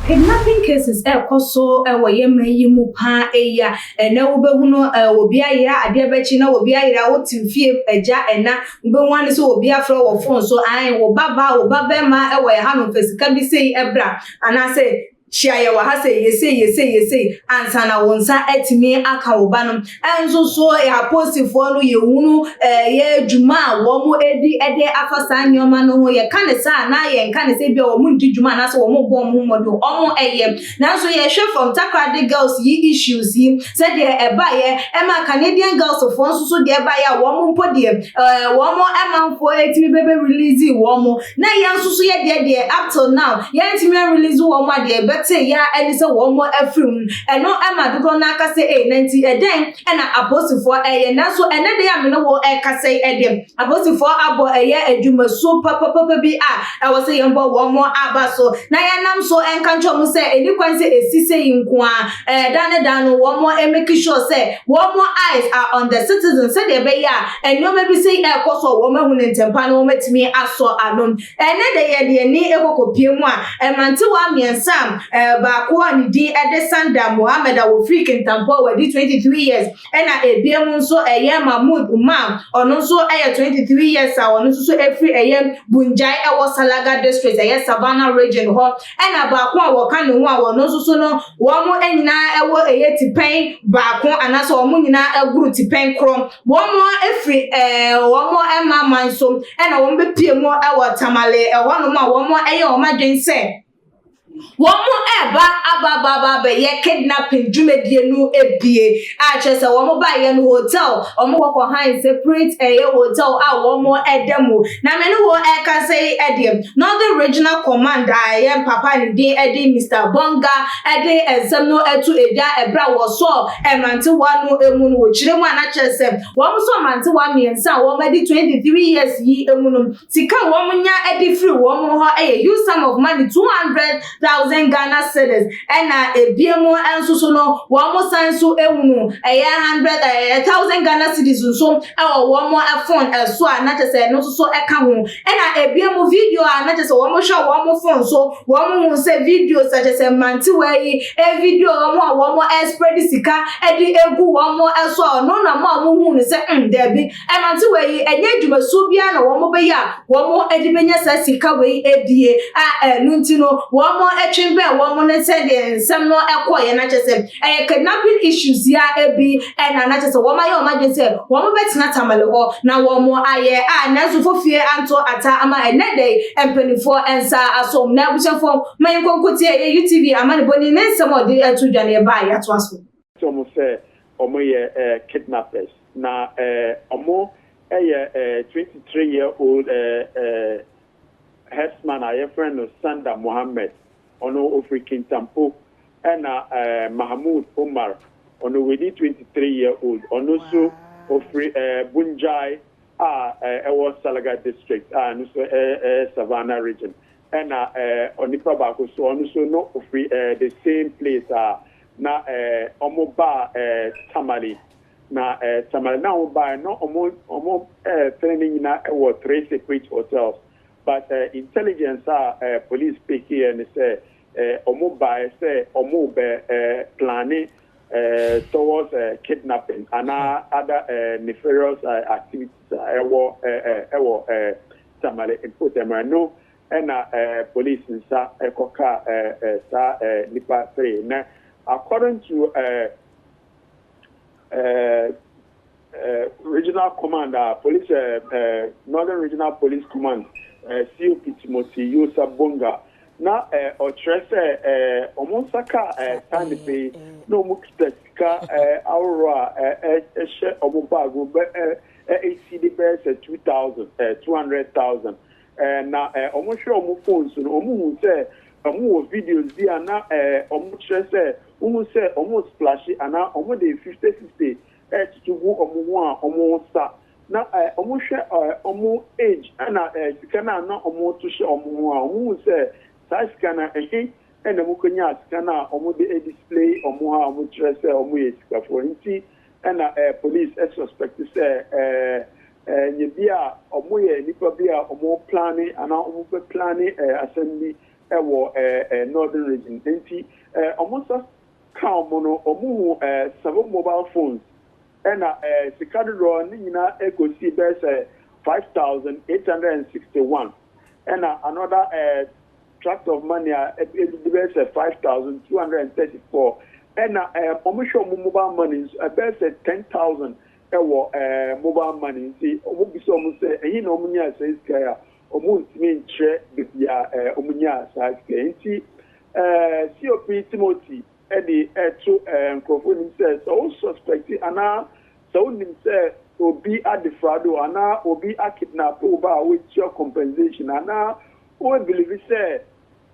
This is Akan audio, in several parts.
Kidnapping cases ɛrekɔ so wɔ yɛn man yi mu paa eyi a ɛnɛ wobɛhunu obi ayera, adeɛ bɛkye na obi ayera. Wote fie, agya, ɛna, wobɛhu ane sɛ obi afrɛ wɔ phone so ae, wo ba baa, wo ba bɛrima wɔ ɛhanom, fa sika bi sei ɛbra anaasɛ hyia yɛ wɔ ha sɛ yɛsei, yɛsei, yɛsei ansa na wo nsa atumi aka wo ba no. Ɛnso so apolisifoɔ no, yɛhunu ɛyɛ dwuma a wɔn adi de afa saa nneɛma no ho. Yɛka ne saa na yɛnka ne sɛ bi a wɔn ndi dwuma anaasɛ wɔn bɔ wɔn ho mmɔden, wɔn ɛyɛ. Nanso yɛhwɛ from Takoradi girls yi issues yi, sɛdeɛ ɛbaeɛ ɛma Canadian girls foɔ nso so deɛ ɛbaeɛ a wɔn mpo deɛ wɔn ɛmanfoɔ etumi bɛbɛ release wɔn, na yɛn nso so yɛ deɛ up till now yɛntumi release wɔn a deɛ ɛbɛte ya ɛne sɛ wɔn afiri mu. Ɛno ɛma dodoɔ n'aka sɛ ee, na nti ɛdɛn ɛna apolisifoɔ ɛyɛ? Nanso ɛnɛ deɛ a mene wɔ ɛkasa yi, ɛdeɛ apolisifoɔ abɔ ɛyɛ adwumasuo papapapa bi a ɛwɔ sɛ yɛn bɔ wɔn aba so na yɛnam so ɛnka nkyɛn wɔn sɛ ɛni kwan sɛ esi sɛ yi nko a ɛda ne da no, wɔn make sure sɛ wɔn eyes are on the citizens, sɛdeɛ ɛbɛyɛ a nneɛma bi sɛ ɛkɔ so a wɔn ahu ne ntɛmpa na wɔn atumi asɔ ano. Ɛnɛ de yɛde ani ekɔkɔpie mu a mmerantewa mmiɛnsa a baako a ne din ɛde Sanda Mohammed a wofiri Kintampo a wɔadi 23 years, ɛna ebien mu nso ɛyɛ Mahmood Umar, ɔno nso ɛyɛ 23 years a ɔno nso so efiri ɛyɛ Bunjai ɛwɔ Salaga District, ɛyɛ Savannah Region hɔ, ɛna baako a wɔka ne ho a wɔno nso so no, wɔn nyinaa ɛwɔ ɛyɛ tipɛn baako anaasɛ wɔn nyinaa ɛgoro tipɛn korɔ. Wɔn efiri wɔn ɛma so ɛna wɔn bɛpie mu ɛwɔ Tamale ɛhɔnom a wɔn ɛyɛ wɔn adwene sɛ wɔn ɛreba aba abɛyɛ kidnapping dwumadie no ebie a kyerɛ sɛ wɔn baayɛ no, hotel wɔn kɔkɔ han separate ɛyɛ hotel a wɔn ɛda mu. Na mɛ ne wɔ ɛkasa yi, ɛdeɛ Northern Regional Command a ɛyɛ papa ne din ɛde Mr Bonga ɛde nsɛm no ɛto edwa ɛbrɛ a wɔsɔ mmerantewa no emu no, wɔkyerɛ mu a na kyerɛ sɛ wɔn nso mmerantewa mmiɛnsa a wɔn adi 23 years yi emu no, sika a wɔn nya ɛde firi wɔn hɔ ɛyɛ huge sum of money, 200,000 Ghana cedis, ɛna ebien mu nso so no, wɔn san so ehunu ɛyɛ hundred thousand Ghana cedis nso ɛwɔ wɔn phone ɛso a na kyerɛ sɛ ɛno nso so ɛka ho. Ɛna ebien mu video a na kyerɛ sɛ wɔn hwɛ wɔn phone so, wɔn hu sɛ videos a kyerɛ sɛ mmerantewa yi e video wɔn a wɔn ɛspread sika ɛde egu wɔn ɛso a ɔno na mo a wɔn hu no sɛ dɛbi, mmerantewa yi ɛnyɛ dwumasuo biara na wɔn bɛyɛ a wɔn ɛde bɛnya saa sika wei ebie a ɛno nti no wɔn ɛtwe bɛn wɔn ne sɛdeɛ nsɛm no ɛkɔɔyɛ. Na kyerɛ sɛ ɛyɛ kidnapping issues ya ebi, ɛna na kyerɛ sɛ wɔn ayɛ wɔn adwene sɛ wɔn bɛtena Tamale hɔ na wɔn ayɛ a, nanso fofie anto ata ama ɛnɛ dɛ mpanimfoɔ nsa asom. Na abusuafoɔ, ma yɛn nkonko tie ɛyɛ UTV amanebɔni ne nsɛm a ɔde ɛto dwa ne ɛba a yɛatoa so. Wɔn sɛ wɔn yɛ kidnappers na wɔn yɛ 23 year old herdsman a yɛfrɛ no Sanda Mohammed, ɔno ofiri Kintampo, ɛna Mahmood Omar, ɔno wedi 23 year old, ɔno nso ofiri Bunjai a ɛwɔ Salaga District a ɛno nso ɛyɛ Savannah Region, ɛna onipa baako so, ɔno nso no ofiri the same place a na ɔmo baa Tamale. Na Tamale na ɔmo baa no, ɔmo three ne nyinaa ɛwɔ three separate hotels, but intelligence a police pick yɛ ne sɛ ɔmo baa sɛ ɔmo bɛ plan towards kidnapping anaa other nefarious activities a ɛwɔ Tamale mpɔtam no. Ɛna police nsa ɛkɔka saa nipa three. Na according to regional command, police, Northern Regional Police Command, COP Timothy Yosa Bonga, na ɔkyerɛ sɛ ɔmo nsa ka saa nipa yi na ɔmo kita sika ahorow a ɛhyɛ ɔmo bag bɛ ɛ de bɛyɛ sɛ 2,000 200,000. Na ɔmo hwɛ ɔmo phones no, ɔmo hu sɛ ɔmo wɔ videos bi a na ɔmo kyerɛ sɛ ɔmo sɛ ɔmo splash anaa ɔmo de 50 50 ɛtoto gu ɔmo ho a ɔmo sa. Na ɔmo hwɛ ɔmo age ɛna sika no a na ɔmo to hyɛ ɔmo ho a, ɔmo hu sɛ saa sika no ɛhe ɛna ɔmo kɔnya sika no a ɔmo de display ɔmo ho a ɔmo kyerɛ sɛ ɔmo yɛ sikafoɔ. Nti ɛna police ɛsuspect sɛ nye bi a ɔmo yɛ nipa bi a ɔmo plan anaa ɔmo bɛ plan asɛm bi. ɛwɔ Northern Region. Nti ɔmo nsa ka ɔmo no, ɔmo hu seven mobile phones ɛna sika dodoɔ ne nyinaa ekosi bɛyɛ sɛ 5,861, ɛna another tract of money a ebi bɛyɛ sɛ 5,234, ɛna ɔmo hwɛ ɔmo mobile money nso, ɛbɛyɛ sɛ 10,000 ɛwɔ mobile money. Nti ɔmo bisa ɔmo sɛ ɛhin na ɔmo nya saa sika yi a, ɔmo ntumi nkyerɛ beebi a ɔmo nya saa sika yi. Nti COP Timothy ɛde ɛto nkurɔfoɔ nim sɛ wo suspect anaa sɛ wonim sɛ obi adefraud anaa obi akidnap wo ba a wotua compensation, anaa wo believe sɛ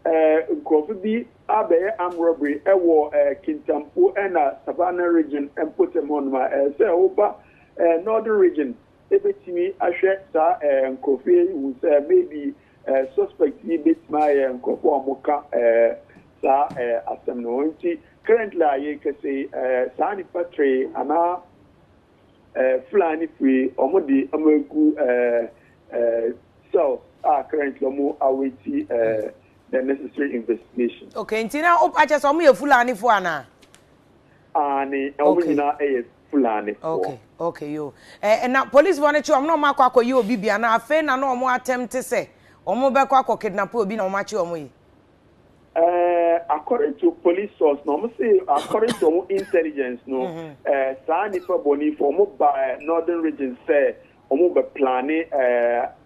nkurɔfo bi abɛyɛ armed robbery ɛwɔ Kintampo ɛna Savannah Region mpɔtam hɔnom a, sɛ woba Northern Region ebetumi ahwɛ saa nkurɔfo yi hu sɛ maybe suspect yi betumi ayɛ nkurɔfo a wɔka saa asɛm no. Nti currently a yɛrekasa yi, saa nipa three anaa Fulani firi, wɔn de wɔn egu cells a currently wɔn await the necessary investigation. Okay, nti na o akyɛ sɛ ɔmo yɛ Fulani fo ana? Aane, wɔn nyinaa yɛ Fulani foɔ. Okay, yo. Na police fo no kye ɔmo na ɔmo akɔ akɔyɛ obi bi ana afei na ɔmo attempt sɛ ɔmo bɛkɔ akɔ kidnap obi na ɔmo akye ɔmo yi? According to police source na ɔmo say according to ɔmo intelligence no, saa nipa bɔnni fo ɔmo ba Northern Region sɛ ɔmo bɛ plan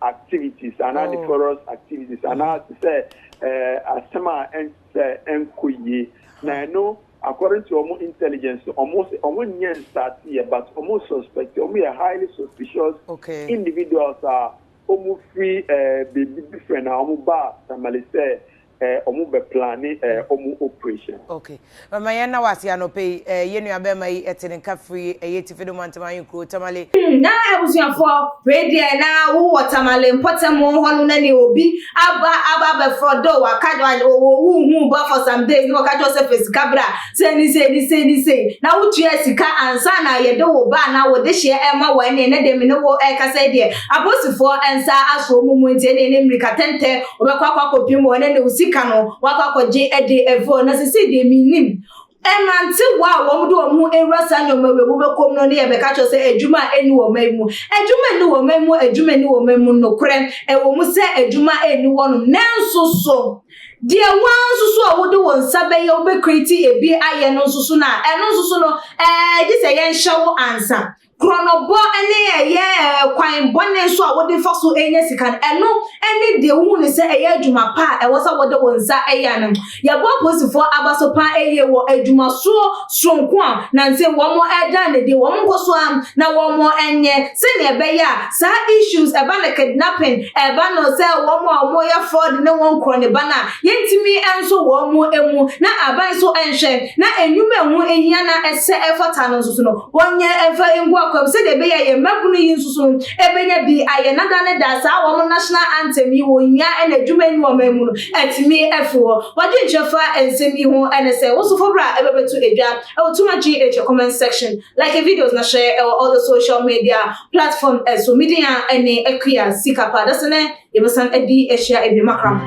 activities anaa nefarious activities anaa te sɛ asɛm a ɛnsɛ ɛnkɔ yie. Na ɛno, according to ɔmo intelligence, ɔmo sɛ ɔmo nyɛ start yɛ, but ɔmo suspect ɔmo yɛ highly suspicious individuals a ɔmo firi beebi different a ɔmo ba Tamale sɛ ɔmo bɛ plan ɔmo operation. Okay. Mama, yɛn na wase anɔpɛ yi, yɛn nua bɛrima yi ɛte ne nka firi ɛyɛ Tifi do Mantam ahenkuro Tamale. Na abusuafoɔ, wei deɛ na wowɔ Tamale mpɔtam hɔ no na ne obi aba abɛfrɔ do waka wɔwu hu ba for some days na wɔka kyerɛ sɛ fɛ sika bra sɛ ni sɛ ni sɛ ni sɛ na wotua sika ansa na yɛde wo ba na wɔde hyɛ ɛma wɔ. Ɛne ɛnɛ deɛ me ne wo ɛkasa yi deɛ, apolisifoɔ nsa aso mu nti ɛne ne mmirika tɛntɛ wɔbɛkɔ akɔpiem wɔ ɛne ne wo sika no wakɔ akɔgye ɛde ɛfo. Na sisi deɛ menim mmerantewa a wɔn de wɔn ho ewura saa nneɛma wei mu bɛkɔm no ne yɛbɛka kyerɛ sɛ adwuma a ɛni wɔn man mu, adwuma ɛni wɔn man mu, adwuma ɛni wɔn man mu. Nokorɛ ɛwɔ mu sɛ adwuma ɛni wɔnom, nanso so deɛ wɔn nso so a wɔde wɔn nsa bɛyɛ wɔbɛcreate ebi ayɛ no nso so na ɛno nso so no gye sɛ yɛnhyɛ wo ansa. Korɔnɔbɔ ne ɛyɛ kwan bɔne nso a wɔde fa so nya sika no, ɛno ne deɛ wohu ne sɛ ɛyɛ adwuma pa a ɛwɔ sɛ wɔde wɔn nsa ɛyɛ ano. Yɛbɔ apolisifoɔ aba so pa ɛyɛ wɔ adwumasoɔ soronko a nansi wɔn ɛda ne deɛ wɔn nkɔ so a na wɔn ɛnyɛ sɛnea ɛbɛyɛ a saa issues ɛba no, kidnapping ɛba no sɛ wɔn a wɔyɛ fraud ne wɔn korɔ ne ba no a yɛntumi nso wɔn mu, na aban nso nhwɛ na enwuma ɛho ehia na ɛsɛ ɛfata no nso so no wɔnyɛ ɛmfa ngu akwam sɛdeɛ ɛbɛyɛ a yɛn mmabunu yi nso so no ɛbɛnya bi ayɛ nada ne da. Saa wɔn national anthem yi wɔ hia ɛna adwuma yi wɔn mu no ɛtumi ɛfi hɔ. Wɔde nkyɛn fa nsɛm yi ho ɛne sɛ wosofo bra ɛbɛbɛto edwa ɛwɔ Tuma GH comment section, like videos na share ɛwɔ all the social media platform. Ɛso media ɛne Akua Sikapa dasene yɛbɛsan adi ahyia ebi makram.